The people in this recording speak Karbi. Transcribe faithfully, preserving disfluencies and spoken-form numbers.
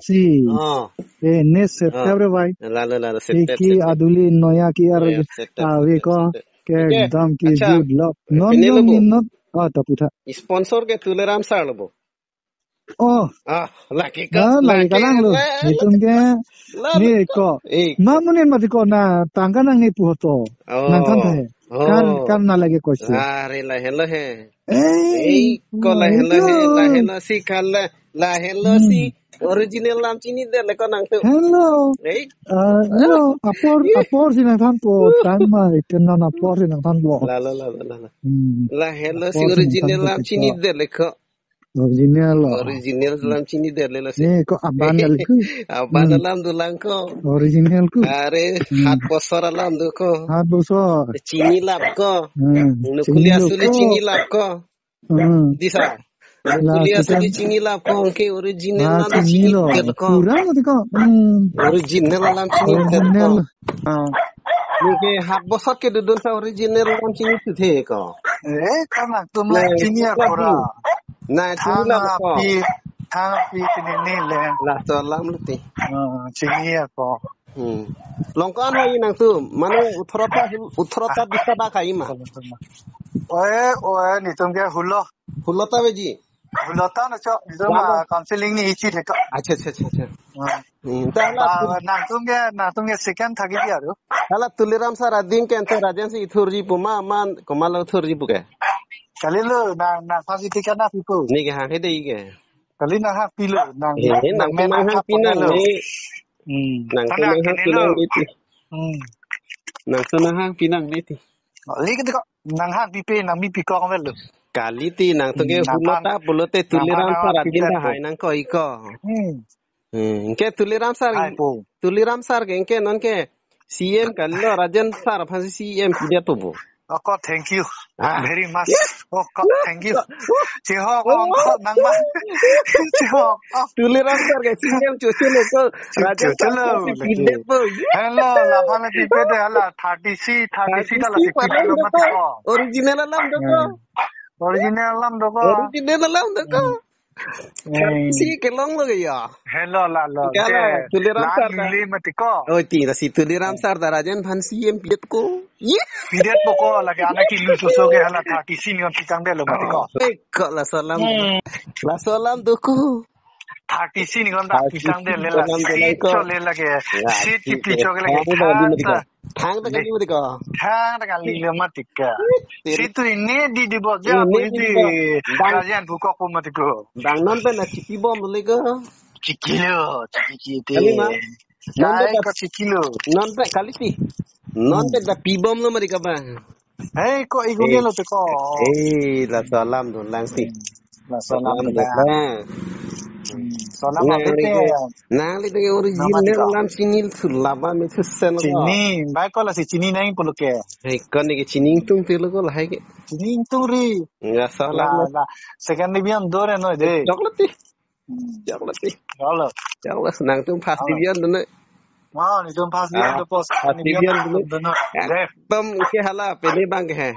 si. Oh. Eh, ne setep re bai. Lalo, lalo, setep, setep. Ki aduli noya ki ar, noya setep, ave setep, ko, setep. Ke ekdam ki jut lok. Non pine yong lo bo. Nin non. Oh, ta putha. Sponsor ke Tuliram sir lo bo. Oh. Ah, lagi ka, lagi ka lang lo. Nitum ke. Ni ko. Eh. Ma munin mati ko na tangka nang ni puhoto. Oh. Nang kan thai. Oh. Kan, kan na lagi ko si. Are lahenlo he. Eh, ko lahenlo he, lahenlo si kan la, lahenlo si. Original lam chini det le ko nangtum. Hello. Eh. Ah, hello. Apor, apor si nangthanpo. Tang ma, iten non apor si nangthanpo. La, la, la, la, la, la. Hmm. Lahenlo si original lam chini det le ko. Original lo. Original lam chini det le lo si. Ne ko aban dali ku. Aban alam dolang ko. Original ku. Are, hat bosor alam do ko. Hat bosor. Chini lap ko. Hmm. Nukuli asuli chini lap ko. Hmm. Disa. Nukuli asuli chini lap ko. Ke original lam chini lo. Pura mati ko. Hmm. Original lam chini det ko. Original. Ah. Neke hat bosor kedodun sa original lam chini tu the ko. Eh, kan nangtum la chini apura. Na chini la ko. Thang api, thang api chini ni le. Laso alam lo ti. Ah, chini ako. Hmm. Long ko-an hai nangtum, mane atharo ta, atharo ta bisa ba kai ma. Oe, oe, nitum ke hulo. Hulo ta beji. Hulo ta na cho, nitum counseling ni ichi theka. Acha, acha, acha, acha. Hmm. Hmm, ta hala nangtum ke, nangtum ke second thagi dia ru. Hala Tuliram sir adin ke ante Rajan si ithurji pu ma, man, komat lo ithurji pu ke. Kali lo, nang, nang pasi tiket na pipo. Neke hang he dei ke. Kali nang hang pilo, nang, eh, nang nang men nang hang hang pinang lo. Ne. Hmm. Nang nang hang pinang ne ti. Hmm. Nang nang hang pinang ne ti. Lagi ko, nang hang pipe, nang mi pikong vel lo. Kali ti nangtum ke hulo ta pulote Tuliram sir adin ta hai nang ko iko. Hmm. Hmm, ke Tuliram sir, hai po. Tuliram sir ke, ke non ke C M kali lo, Rajan sir aphan si C M pidet po bo. Oko, thank you very much. Oko, thank you. Chihok, oko, nang ma. Chihok. Tuliram sir ke C M chuchu lo ko. Rajan sir aphan si pidet po. Hello, la aphan pipe de hala thirty C, thirty C ta la thirty C pare lo mati ko. Original alam do ko. Original alam do ko. Original alam do ko. Hmm. Si kelong lo ke ya. Hello, la lo. Ke la, Tuliram sir ta. Lili mati ko. Oh, ti, ta si Tuliram sir ta Rajan aphan C M pidet ko. Ye. Pidet po ko, lagi anak kilu soso ke hala thirty C ni kan pitang de lo mati ko. Eh, ko laso alam. Hmm. Laso alam do ko. Thirty C ni kan ta pitang de le la. Thirty C ni kan ta pitang de le ko. Seat cho le lagi. Ya, seat ki picho ke lagi. Thang ta kali mati ko. Thang ta kali mati ko. Thang ta kali le mati ko. Situ ini di di bos ya, ini di di bos. Bang. Kajian bukok po mati ko. Bang non pen na chipi bom le ko. Chikilo, chiki chiti. Kali ma? Non pen ko chikilo. Non pen kali si. Non pen ta pi bom lo mati ko bang. Hei, ko igu ne lo te ko. Eh, laso alam dolang si. Laso alam dolang. Laso alam dolang. Hmm. Sonam nang apa le te? Nang le te original alam chini thu laba me thu sen ko. Chini, bai ko la si chini nang pulo ke. Hei, ko neke chini ingtung te lo ko lahai ke. Chini ingtung ri. Laso alam. La, la. Second division do re noi de. Chocolate ti. Hmm. Chocolate ti. Chalo. Chocolate nangtum first division do noi. Wow, nitum first division do, first division do noi. Ekdom ke hala pele bang ke hai.